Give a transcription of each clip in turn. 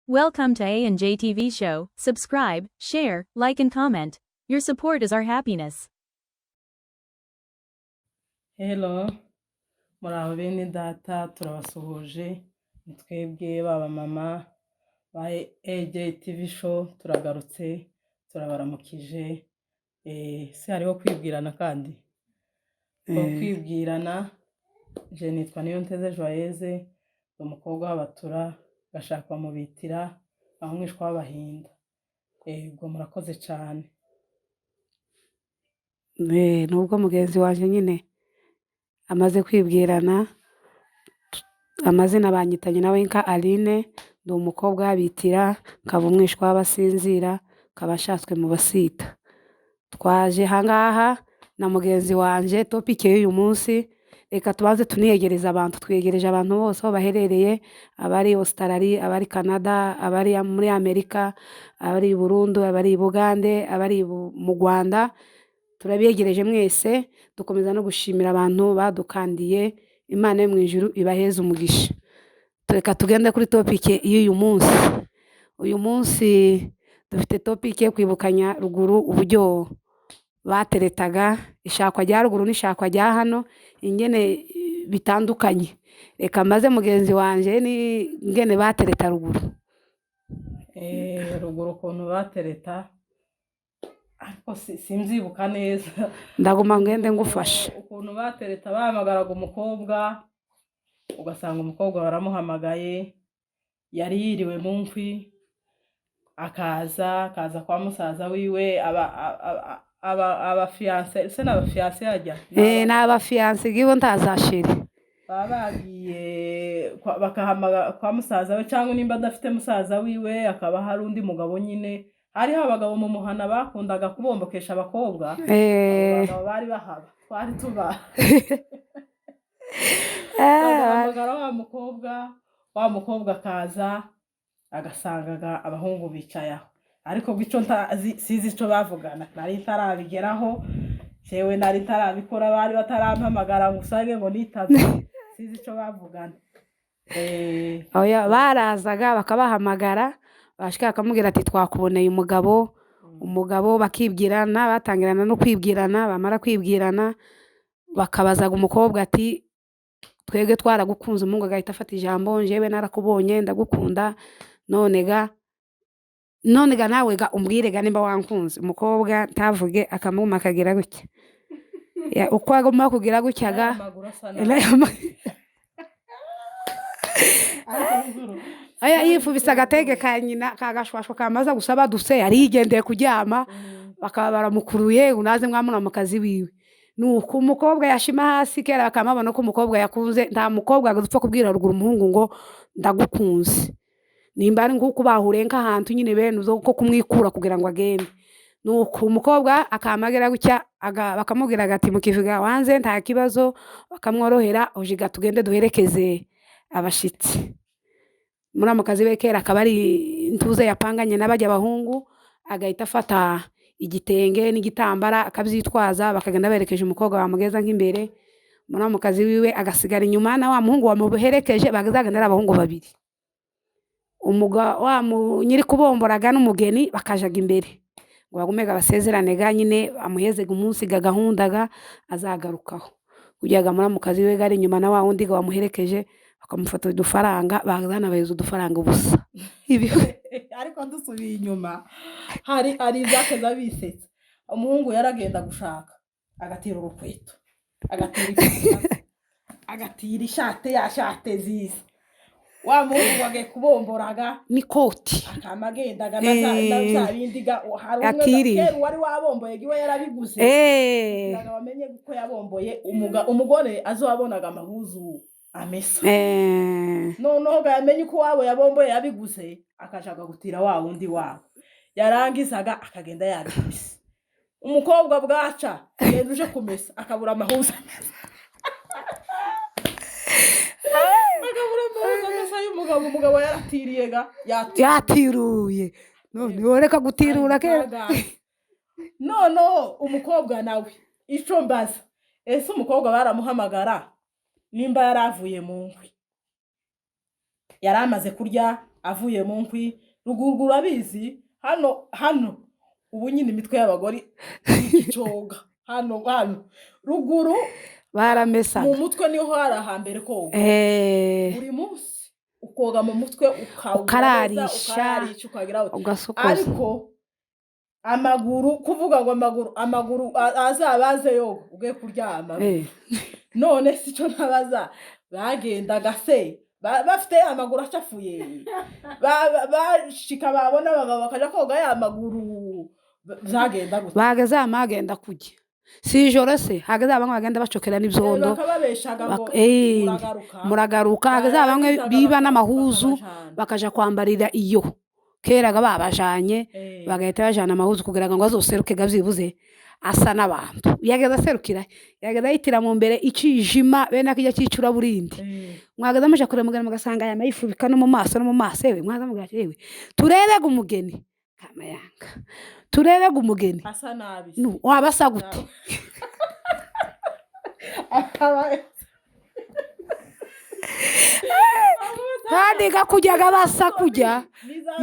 Welcome to A&J TV Show. Subscribe, share, like and comment. Your support is our happiness. Hello, muraho bene data, turabasuhuje, ni twebwe baba mama ba AJ TV Show, turagarutse, turabaramukije. Si hariho kwibwirana kandi? Ko kwibwirana, je nitwa Niyonteze Joyeuse, ndi umukobwa w'Abatura, gashakwa mu Bitira, aho umwishwa w'Abahinda. Yego, murakoze cane. Nubwo mugenzi wanje nyine amaze kwibwirana, amazina banyitanye nawe nka Aline, ndi umukobwa w'Abitira, nkaba umwishwa w'Abasinzira, nkaba nshatswe mu Basita. Twaje ahangaha na mugenzi wanje, topic y'uyu munsi, reka tubanze tuniyegereze abantu, twiyegereje abantu bose aho baherereye, abari Australia, abari Canada, abari muri Amerika, abari i Burundi, abari i Bugande, abari mu Rwanda, turabiyegereje mwese. Dukomeza no gushimira abantu badukandiye, Imana yo mu ijuru ibaheze umugisha. Reka tugende kuri topic y'uyu munsi. Uyu munsi dufite topic yo kwibukanya ruguru uburyo bateretaga, ishakwa rya ruguru n'ishakwa rya hano, ingene bitandukanye. Reka maze mugenzi wanje ni ingene batereta ruguru. Ruguru ukuntu batereta, ariko simvyibuka neza. Ndaguma ngende ngufashe. Ukuntu batereta, bahamagaraga umukobwa, ugasanga umukobwa baramuhamagaye, yari yiriwe mu nkwi, akaza kwa musaza wiwe, aba fiancé, se n'aba fiancé hajya? Ni abafiancé gibo ntazashire. Baba bagiye bakahamagara kwa musaza we, cyangwa nimba adafite musaza wiwe akaba hari undi mugabo nyine. Hariho abagabo mu muhana bakundaga kubombokesha abakobwa. Abo bagabo bari bahaba, twari tuba bagahamagara wa mukobwa, wa mukobwa akaza agasangaga abahungu bicaye aho, ariko icyo ntazi, sizi icyo bavugana, nari ntarabigeraho jewe, nari ntarabikora, bari batarampamagara ngo usange ngo nitavye, sizi icyo bavugana. Oya, barazaga bakabahamagara, bashika bakamubwira ati: "Twakuboneye umugabo." Umugabo bakibwirana, batangirana no kwibwirana, bamara kwibwirana bakabazaga umukobwa ati: "Twebwe twaragukunze." Umuhungu agahita afata ijambo: "Njyewe narakubonye, ndagukunda, none ga nawe ga umbwire ga nimba wankunze." Umukobwa ntavuge, akamuma akagira gutya. Ya, uko agomba kugira gutya ga N'aya maguru asa nabi. Ariko ruguru Aya yifubise agatege ka nyina kagashwashwa kamaze gusa baduse, yari yigendeye kuryama, bakaba baramukuruye ngo naze mwamuna mu kazi wiwe. Nuko umukobwa yashima hasi kera, bakamabona ko umukobwa yakunze. Nta mukobwa upfa kubwira ruguru umuhungu ngo ndagukunze, nimba ari nk'uko bahuriye nk'ahantu nyine bene uzo ko kumwikura kugira ngo agende. Nuko umukobwa akamagera gutya, bakamubwira ati: "Mukivuga wanze nta kibazo." Bakamworohera: "Ojiga tugende duherekeze abashitsi." Muramukazi we kera akaba ari intuze yapanganye n'abajya abahungu, agahita afata igitenge n'igitambara akabyitwaza, bakagenda berekeje umukobwa, bamugeza nk'imbere, muramukazi wiwe agasigara inyuma na wa muhungu wamuherekeje, bagazagenda ari abahungu babiri. Wa nyiri kubomboraga n'umugeni bakajaga imbere ngo bagumega basezerane ga nyine amuhezega umunsi ga gahunda ga azagarukaho, kugira ngo muramukazi we gari inyuma na wa wundi ga wamuherekeje, bakamufata udufaranga, bazanabaheza udufaranga ubusa. Ibi Ariko dusubiye inyuma, hari ibyateza bisetsa. Umuhungu yaragenda gushaka, agatira urukweto, agatira ipantaro, agatira ishate, ya shate nziza. Wa muhungu wagiye kubomboraga n'ikoti akama agendaga na za na bya bindi ga hari umwe Atiriye. Kera uwari wabomboye iwe yarabiguze kugira ngo bamenye ko yabomboye. Umugore azowabonaga amahuzu amesa, noneho ngo yamenye uko wabo yabomboye yabiguze, akajaga gutira wa wundi wabo, yarangizaga akagenda yabikubise. Umukobwa bwaca genda uje kumesa, akabura amahuzu amesa, akabura amahuzu amesa y'umugabo. Umugabo yaratiriye ga yatiriye. Yatiruye, none reka gutirura kera. Noneho umukobwa nawe, icyo mbaza, ese umukobwa baramuhamagara nimba yari avuye mu nkwi, yari amaze kurya? Avuye mu nkwi ruguru, urabizi, hano hano ubu nyine imitwe y'abagore icoga hano hano ruguru mu Baramesaga. mutwe niho hari ahambere koga. Buri munsi ukoga mu mutwe, ukawuza, Ukararisha. ukararisha, ukagira ute. Ugasokoza. Ariko amaguru, kuvuga ngo amaguru azabaze yoga uge kuryama. None si cyo ntabaza, bagendaga se bafite ya maguru acafuye? Bashika babona abagabo bakaja koga ya maguru, byagenda gute? Bageze ama agenda kujya si ijoro se, hageze bamwe bagenda bacokera n'ibyondo. Bakababeshaga ngo muragaruka. Muragaruka. Hageze bamwe Barangizaga biba n'amahuzu, bakabajana. Bakaja kwambarira iyo keraga babajanye. Bagahita bajana amahuzu kugira ngo azoseruke gabyibuze asa n'abantu. Yageze aserukira, yageze ahitira mu mbere icijima bene akijya cyicuraburindi. Mwageze muja kure mugeni, mugasanga aya mayifubika no mu maso no mu maso. Ewe, mwaza mugira ati, "Ewe, turebega umugeni kamayanga, turebega umugeni." Asa nabi se. Waba asa gute? Kandi gakujyaga basa kujya,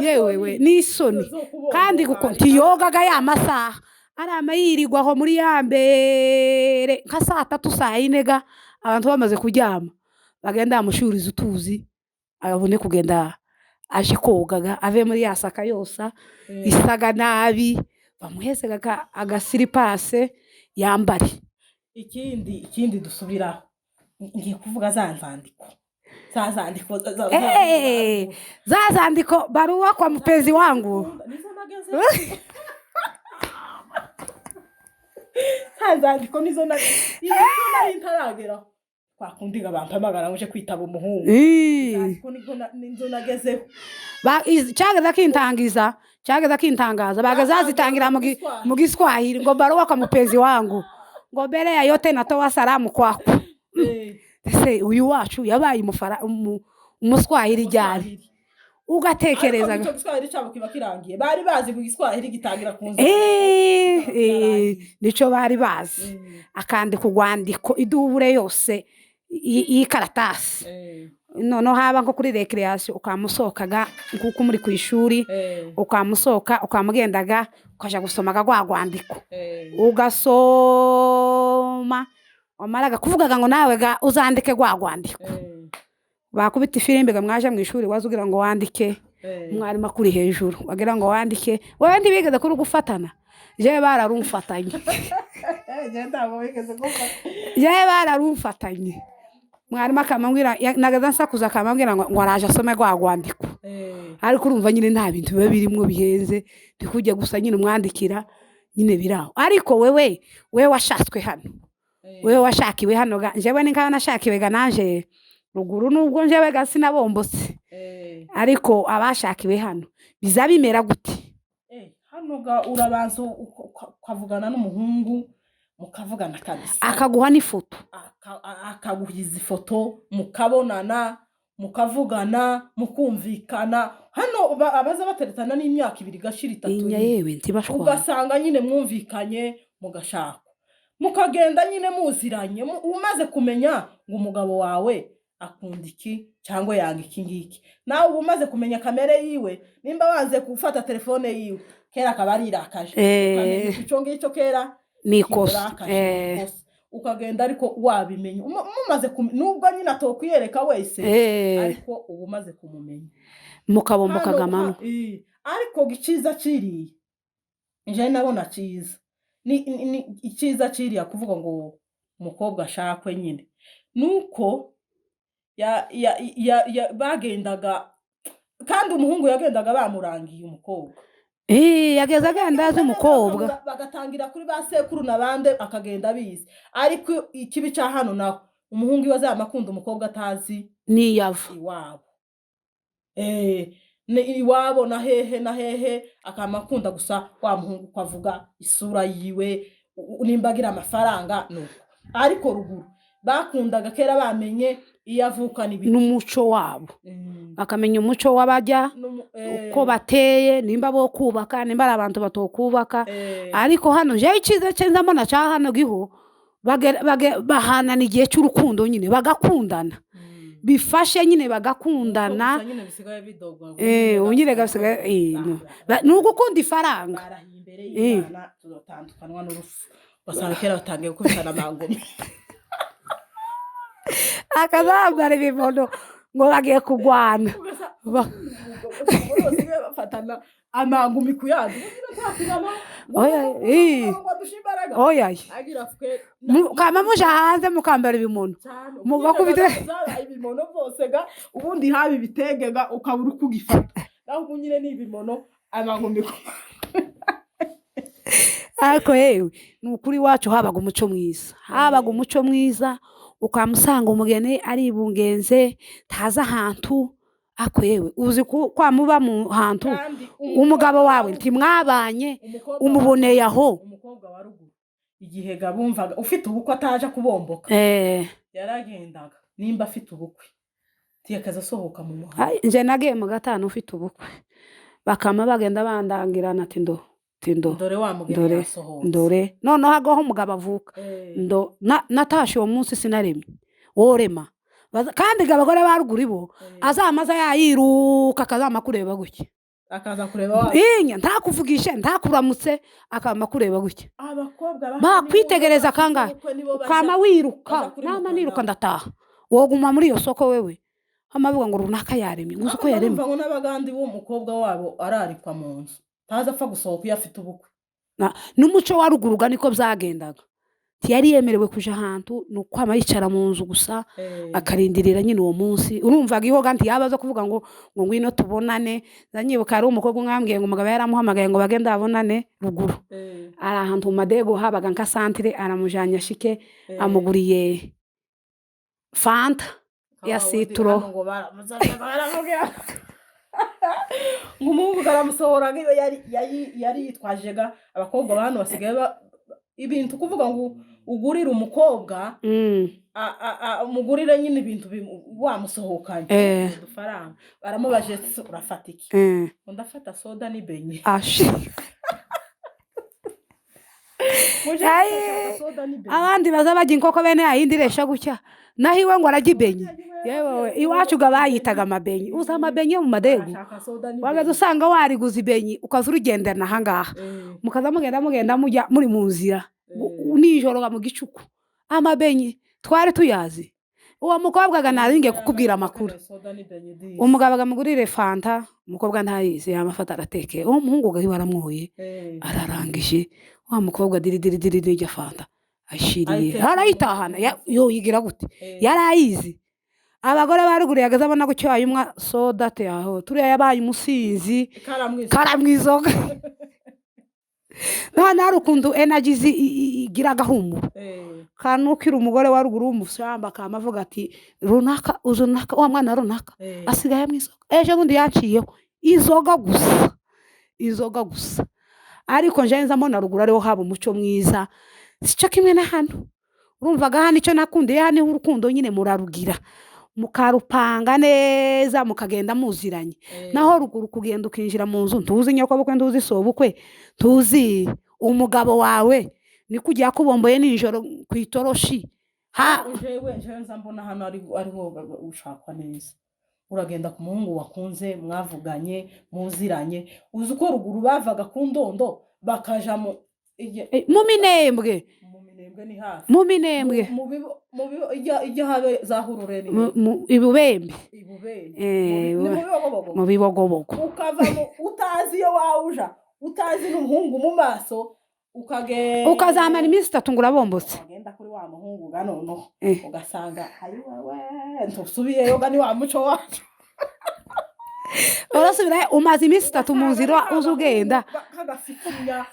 yewe we, n'isoni. Kandi kuko ntiyogaga ya masaha arama yirirwa aho muri ya mbere nka saa 3, saa 4 ga abantu bamaze kuryama, bagenda bamushuriza utuzi abone kugenda aje kogaga, ave muri ya saka yosa isaga nabi, bamuheze agasiripase yambare. Ikindi dusubiraho, ngiye kuvuga za nzandiko, za zandiko Za zandiko, barua kwa mpenzi wangu. Nizo nageze, za nzandiko nizo nizo nari ntarageraho, twakundiga bampamagara ngo uje kwitaba umuhungu. Nzandiko nizo nagezeho. Cyageza kintangiza, cyageza kintangaza, bageza zitangira mu Giswahili ngo barua kwa mpenzi wangu, ngo mbele ya yote natoa salamu kwako. Ese uyu wacu yabaye umuswahili ryari? Umuswahili. Ugatekereza. Ariko icyo Giswahili cyabo kiba kirangiye, bari bazi ngo Igiswahili gitangira ku nzu. Nico bari bazi. Akandika urwandiko idubure yose y'ikaratasi. Noneho haba nko kuri recreation, ukamusohokaga nkuko muri ku ishuri, ukamusohoka, ukamugendaga ukaja gusomaga rwa rwandiko. Ugasoma, wamaraga kuvugaga ngo nawe ga uzandike rwa rwandiko. Bakubita ifirimbi ga mwaje mu ishuri, waza ugira ngo wandike. Umwarimu akuri hejuru, wagira ngo wandike. Wowe ntibigeze kuri gufatana? Jewe bararumfatanye. Njye ntabwo wigeze gufata. Jewe bararumfatanye, mwarimu akamambwira, nagaza nsakuza, akamambwira ngo araje asome rwa rwandiko. Ariko urumva nyine nta bintu biba birimwo bihenze, ndikujya gusa nyine umwandikira nyine biraho. Ariko wewe, wewe washatswe hano, wewe washakiwe hano ga, njyewe ni nkaho nashakiwe ga nanje ruguru, nubwo njyewe ga sinabombotse. Ariko abashakiwe hano biza bimera gute? Hano ga urabanza ukavugana n'umuhungu, mukavugana kabisa. Akaguha n'ifoto. Akaguhiza ifoto, mukabonana, mukavugana, mukumvikana. Hano abaza bateretana n'imyaka 2 igashira, 3, Inya 4. Yewe, ntibashwana. Ugasanga nyine mwumvikanye, mugashaka, mukagenda nyine muziranye, umaze kumenya ngo umugabo wawe akunda iki cyangwa yanga iki ngiki, nawe uba umaze kumenya kamere yiwe. Nimba wanze gufata telefone yiwe kera akaba arirakaje, ukamenya icyo ngicyo kera Ni ikosa. kimurakaje, ni ikosa. Ukagenda ariko wabimenye, mumaze nubwo nyine atokwiyereka wese, ariko uba umaze kumumenya. Mukabombokaga Hano, amanywa. Ariko icyiza kiriya nje nabona cyiza ni icyiza kiriya kuvuga ngo umukobwa ashakwe nyine nuko ya bagendaga, kandi umuhungu yagendaga bamurangiye umukobwa. Yageze agenda azi umukobwa. Bagatangira kuri ba sekuru n'abandi, akagenda abizi. Ariko ikibi cya hano naho, umuhungu iyo azaba akunda umukobwa atazi niyava iwabo, ni iwabo na hehe na hehe, akama akunda gusa wa muhungu uko avuga, isura yiwe, nimba agira amafaranga nuko. Ariko ruguru bakundaga kera bamenye iyo avuka n'ibiki. N'umuco wabo. Bakamenya umuco w'abajya, uko bateye, nimba bo kubaka, nimba ari abantu batokubaka. Ariko hano jewe icyiza cye mbona cya hano giho bahanana igihe cy'urukundo nyine bagakundana. Bifashe nyine bagakundana. Gusa nyine bisigaye bidogwa. Ubu nyine gasigaye no. Ni ugukunda ifaranga. Barahiye imbere y'Imana, tuzatandukanwa n'urupfu. Basanga kera batangiye gukubitana amangumi. Akazambara ibibono ngo bagiye kugwana. Basigaye bafatana amangumi ku yandi. Ubu nyine nta kubana ngo Oya, ngo adushe imbaraga. Oya. Agira fwe. Kama muja hanze mukambara ibimono. Cyane. Mugakubita- Zabaye ibimono byose ga, ubundi haba ibitenge ga ukabura uko ugifata, naho ubu nyine ni ibimono, amangumi ku. Ariko yewe, ni ukuri, iwacu habaga umuco mwiza, habaga umuco mwiza. Ukamusanga umugeni aribungenze, ntazi ahantu. Ariko yewe, uzi kwa muba mu hantu Kandi umugabo wawe ntimwabanye, umukobwa umuboneye aho. Umukobwa wa ruguru, igihe ga bumvaga ufite ubukwe ataje kubomboka, yaragendaga. Nimba afite ubukwe, tiyakaza asohoka mu muhanda. Ai, nje nagiye mu gatanu ufite ubukwe, bakama bagenda bandangirana ati ndo tindo. Dore wa mugeni Dore, yasohotse. Ndore noneho agaho umugabo avuka. Ndo natashe uwo munsi, sinaremye worema. Kandi ga abagore ba ruguru bo azamaza yayiruka, akazama kureba gutya. Akaza kureba wa Inya ntakuvugishe, ntakuramutse, akama kureba gutya. Abakobwa Bakwitegereza kangahe? Ukama wiruka. Baza kuri Nama muganga. niruka ndataha, woguma muri iyo soko wewe, hama ngo runaka yaremye, ngo uzi uko yaremye. Ngo n'abagandi b'uwo mukobwa wabo ararikwa mu nzu, ntaza apfa gusohoka iyo afite ubukwe. N'umuco wa ruguru ga niko byagendaga. Ntiyari yemerewe kuja ahantu, ni ukwama yicara mu nzu gusa, akarindirira nyine uwo munsi. Urumvaga ihoga ntiyaba aza kuvuga ngo ngwino tubonane. Ndanyibuka hari umukobwa umwe wambwiye ngo umugabo yaramuhamagaye ngo bagende babonane ruguru, ari ahantu mu Madego habaga nka santire, aramujanye ashike amuguriye Fanta ya Wa wundi citron. hano ngo baramubwira ngo umuhungu karamusohora nk'iyo yari yitwaje ga. Abakobwa ba hano basigaye ibintu kuvuga ngo ugurire umukobwa, umugurire nyine ibintu wamusohokanye udufaranga. Baramubajije ati: "Urafata iki?" Ngo: "Ndafata soda n'ibenye." Ashi. Muje Ayi. gushaka soda n'ibenye. Abandi baza barya inkoko bene yayindi iresha gutya, naho iwe ngo ararya ibenye. Yewe, iwacu ga bayitaga amabenyi. Uzi amabenyi yo mu Madegu? Arashaka soda n'ibenye. Wagaza usanga wariguza ibenyi, ukaza urugendana ahangaha, mukaza mugenda mugenda mujya muri mu nzira nijoro ga mu gicuku. Amabenyi twari tuyazi. Uwo mukobwa ga nari ngiye kukubwira amakuru. Soda n'ibenye disi. Umugabo agamugurire Fanta, umukobwa ntayizi, yamafata aratekeye. Uwo muhungu ga baramwoye, ararangije, wa mukobwa diri diri diri diri Fanta ashiriye. Ayiteka. Arayitahana. Yo yigira gute? Yari Yari ayizi. Abagore ba ruguru yagaze abona gutyo ayumwa soda te aho turiya yabaye umusinzi. Karamwiza. Karamwizoga. None hari ukuntu energy igira agahumuro, kanukira umugore wa ruguru w'umushyamba, akama avuga ati: "Runaka, uzi runaka, wa mwana runaka asigaye amwizoga, ejo bundi yanciyeho inzoga gusa, inzoga gusa." Ariko nje nza mbona ruguru ariho haba umuco mwiza, sico kimwe na hano. Urumvaga hano icyo nakundiye hano, niho urukundo nyine murarugira, mukarupanga neza, mukagenda muziranye. Naho ruguru kugenda ukinjira mu nzu, ntuzi nyokobukwe, ntuzi sobukwe, ntuzi umugabo wawe, niko ugiye akubomboye nijoro ku itoroshi ha. Jewe nza mbona hano ariho ushakwa neza. Uragenda ku muhungu wakunze, mwavuganye, muziranye. Uzi uko ruguru bavaga ku Ndondo bakaja mu Mu Minembwe. Mu Minembwe ni hafi. Mu Minembwe. Mu ijya habe za Hurure ni Ibubembe. Ibubembe. Eh, Ni mu Bibogobogo. Mu Bibogobogo. Ukava mu utazi iyo wawuja, utazi n'umuhungu mu maso, ukagenda Ukazamara iminsi 3 ngo urabombotse. Wagenda kuri wa muhungu ga noneho ugasanga ayi wewe, ntusubiyeyo ga, ni wa muco wacu. Urasubira umaze iminsi 3 mu nzira uza ugenda. Kagafikinya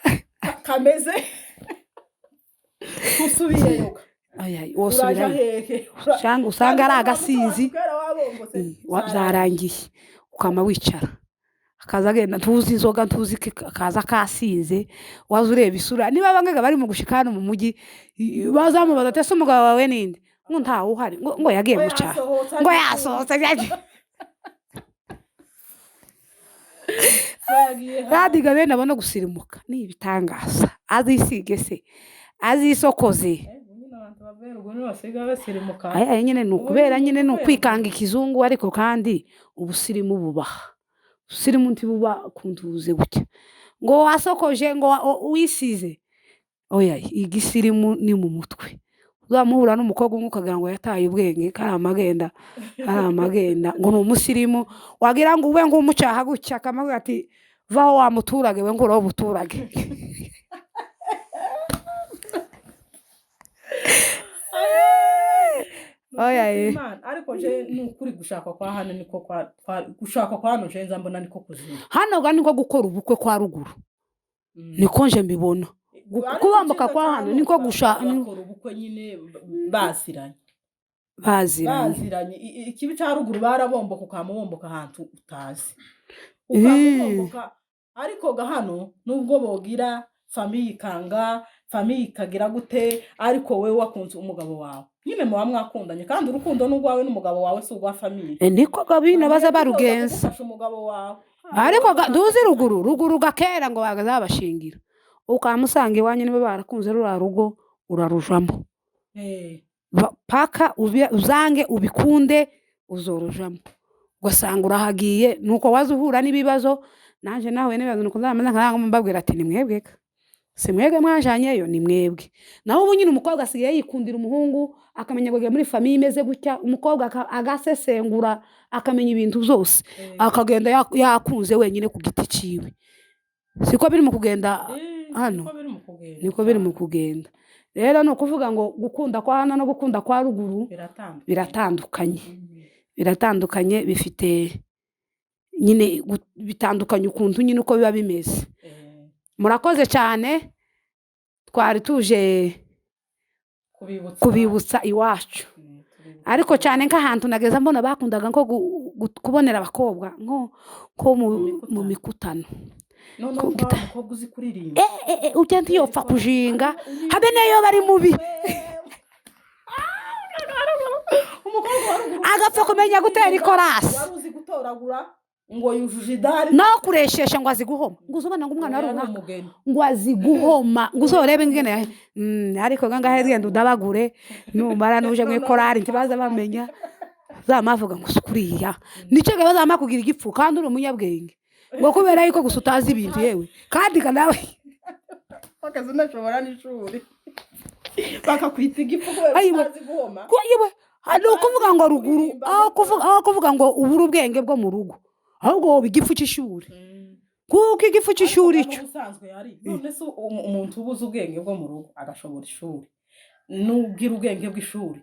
kameze, ntusubiyeyo ga. Oya, uraja wosubirayo hehe? Usanga ari agasinzi. Kera wabombotse. Byarangiye, ukama wicara, akaza agenda, ntuzi inzoga, ntuzi iki, akaza kasinze. Waza ureba isura, niba bamwe bari mu gushika hano mu mujyi, bazamubaza ati: "Ese umugabo wawe ninde?" Ngo: "Ntawe uhari," ngo yagiye mu cyaro, ngo yasohotse yagiye. Radiga bene abona gusirimuka ni ibitangaza, azisige se, azisokoze. Abantu bavuye ruguru basigaye basirimuka. Aya nyine ni Ubu ukubera ni nyine ni ukubera. ukwikanga ikizungu, ariko kandi ubusirimu bubaha. Ubusirimu ntibuba kuntuze gutya ngo wasokoje, ngo wisize. Oya, igisirimu ni mu mutwe. Uzamuhura n'umukobwa umwe ukagira ngo yataye ubwenge, kari amagenda, kari amagenda, ngo ni umusirimu, wagira ngo ube ng'umucaha gutya, akamubwira ati vaho wa muturage we, nguraho ubuturage. Oya ye. Imana, ariko je ni ukuri gushaka kwa hano niko gushaka kwa hano je nza mbona niko kuzima. Hano ga niko gukora ubukwe kwa ruguru. Niko nje mbibona. Ariko Kubambuka icyiza kwa cya hano niko bakora ubukwe nyine baziranye. Baziranye. Baziranye. Ikibi cya ruguru barabomboka, ukamubomboka ahantu utazi. Ukamubomboka. Ariko ga hano nubwo bogira famille ikanga, famille ikagira gute, ariko wewe wakunze umugabo wawe. Nyine muba mwakundanye, kandi urukundo n'urwawe n'umugabo wawe si urwa famille. Niko ga bino baza barugenza. Gufasha umugabo wawe. Ariko ntuzi ruguru, ruguru gakera ngo bazabashingira. Ukamusanga iwanyu niba barakunze ruriya rugo urarujamo. Paka uzange ubikunde uzorujamo. Ugasanga urahagiye, nuko waza uhura n'ibibazo, nanje nahuye n'ibibazo nuko nzameze nkaho mbabwira ati ni mwebwe ka. Si mwebwe mwajanyeyo, ni mwebwe. Naho ubu nyine umukobwa asigaye yikundira umuhungu, akamenya ngo agiye muri famille imeze gutya, umukobwa agasesengura, akamenya ibintu byose. Akagenda yakunze wenyine ku giti ciwe. Siko biri mu kugenda hano. Niko biri mu kugenda. Niko biri mu kugenda. Rero ni ukuvuga ngo gukunda kwa hano no gukunda kwa ruguru Biratandukanye. biratandukanye. Biratandukanye, bifite nyine bitandukanye ukuntu nyine uko biba bimeze. Murakoze cyane, twari tuje Kubibutsa. kubibutsa iwacu. Tubibutsa. Ariko cyane nk'ahantu nageza mbona bakundaga nko kubonera abakobwa nko mu mikutano. Noneho Ku kwa gita- mukobwa uzi kuririmba. Ujya ntiyopfa kujinga, habe n'iyo bari mubi. Umukobwa wa ruguru Agapfa kumenya gutera ikorasi. Wari uzi gutoragura ngo yujuje idari. No kureshesha ngo azi guhoma. Ngo uzobona ngo umwana Yari runaka umugeni. ngo azi guhoma, ngo uzorebe ingene ariko ngahe genda udabagure, numara nuje mu ikorari ntibaza bamenya. Zamavuga ngo sukuriya. Nico gihe bazama kugira igipfu kandi uri umunyabwenge. Ngo kubera yuko gusa utazi ibintu yewe. Kandi nawe Bakaza unashobora n'ishuri. Bakakwita igipfu kubera Ayiwe. utazi guhoma. Ko yewe, ni ukuvuga ngo ruguru, aho kuvuga ngo ubure ubwenge bwo mu rugo. Ahubwo woba igifu cy'ishuri. Kuko igifu cy'ishuri Ariko cyo. n'ubusanzwe yari. None se umuntu ubuze ubwenge bwo mu rugo agashobora ishuri. N'ubwira ubwenge bw'ishuri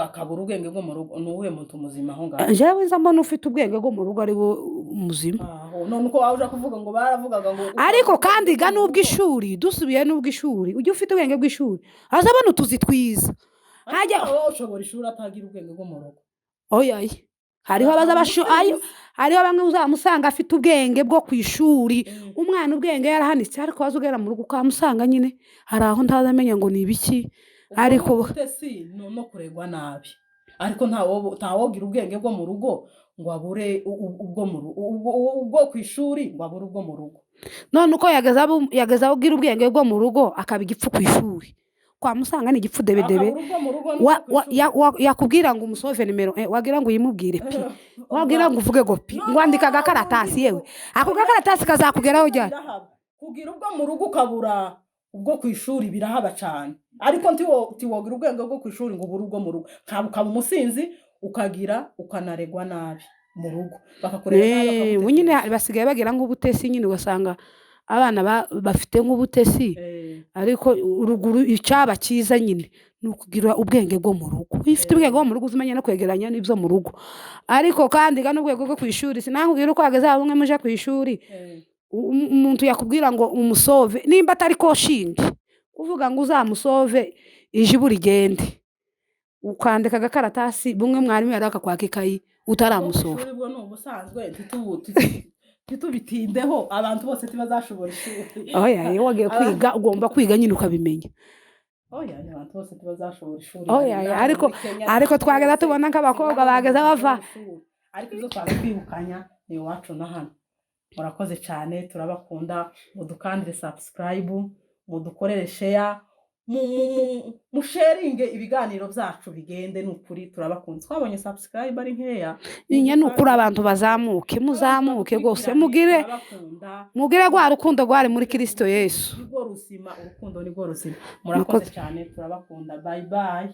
akabura ubwenge bwo mu rugo, ni uwuhe muntu muzima aho ngaho? Jewe nza mbona ufite ubwenge bwo mu rugo ari wo muzima. Aho, none uko waje kuvuga ngo baravugaga ngo Ariko kandi ga n'ubw'ishuri, dusubiye n'ubw'ishuri, ujye ufite ubwenge bw'ishuri, azabona utuzi twiza. Hajya wowe ushobora ishuri atagira ubwenge bwo mu rugo. Oya, hariho abaza ayo, hariho bamwe uzamusanga afite ubwenge bwo ku ishuri, umwana ubwenge yarahanitse, ariko waza ugera mu rugo ukamusanga nyine hari aho ntazamenya ngo ni ibiki. Ariko ubutesi no kuregwa nabi. Ariko ntawogira ubwenge bwo mu rugo ngo abure ubwo mu ubwo ku ishuri ngo abure ubwo mu rugo. None uko yageza agira ubwenge bwo mu rugo akaba igipfu ku ishuri. Kwa musanga ni igipfu debedebe. Akabura ubwo mu rugo n'ubwo ku ishuri. Yakubwira ngo umusove nimero, wagira ngo uyimubwire pi. Wagira ngo uvuge ngo pi. Ngo andika agakaratasi yewe. Ako gakaratasi kazakugeraho ryari? Birahaba. Kugira ubwo mu rugo ukabura ubwo ku ishuri birahaba cyane. Ariko ntiwogira ubwenge bwo ku ishuri ngo ubure ubwo mu rugo. Ntabwo ukaba umusinzi ukagira ukanaregwa nabi mu rugo. Bakakureba nabi, bakagutekereza. Ubu nyine basigaye bagira nk'ubutesi nyine, ugasanga abana bafite nk'ubutesi. Ariko ruguru icyaba cyiza nyine ni ukugira ubwenge bwo mu rugo. Iyo ufite ubwenge bwo mu rugo uzimenya no kwegeranya n'ibyo mu rugo. Ariko kandi ga n'ubwenge bwo ku ishuri, sinakubwira uko hageze aho bamwe muje ku ishuri. Umuntu yakubwira ngo umusove nimba atari koshinge, kuvuga ngo uzamusove ijibu rigende, ukandika agakaratasi bumwe mwarimu yari akakwaka ikayi utaramusova. Ishuri bwo ni ubusanzwe, ntitubitindeho, abantu bose ntibazashobora ishuri. Oya, iyo wagiye kwiga ugomba kwiga nyine ukabimenya. Oya, abantu bose ntibazashobora ishuri. Oya, Hari oya, n'abo muri Kenya ariko twageza bose tubona nk'abakobwa bageza bava. ishuri. Ariko ibyo twaza kwibukanya ni iwacu na hano. Murakoze cyane, turabakunda, mudukandire subscribe, mudukorere share, Musharinge ibiganiro byacu bigende. Ni ukuri turabakunze. Twabonye subscribe ari nkeya. Nyine ni ukuri, abantu bazamuke, muzamuke rwose, mugire Turabakunda. mugire rwa rukundo rwari muri Kirisito Yesu. Nirwo ruzima, urukundo nirwo ruzima. Murakoze cyane, turabakunda. Bye bye.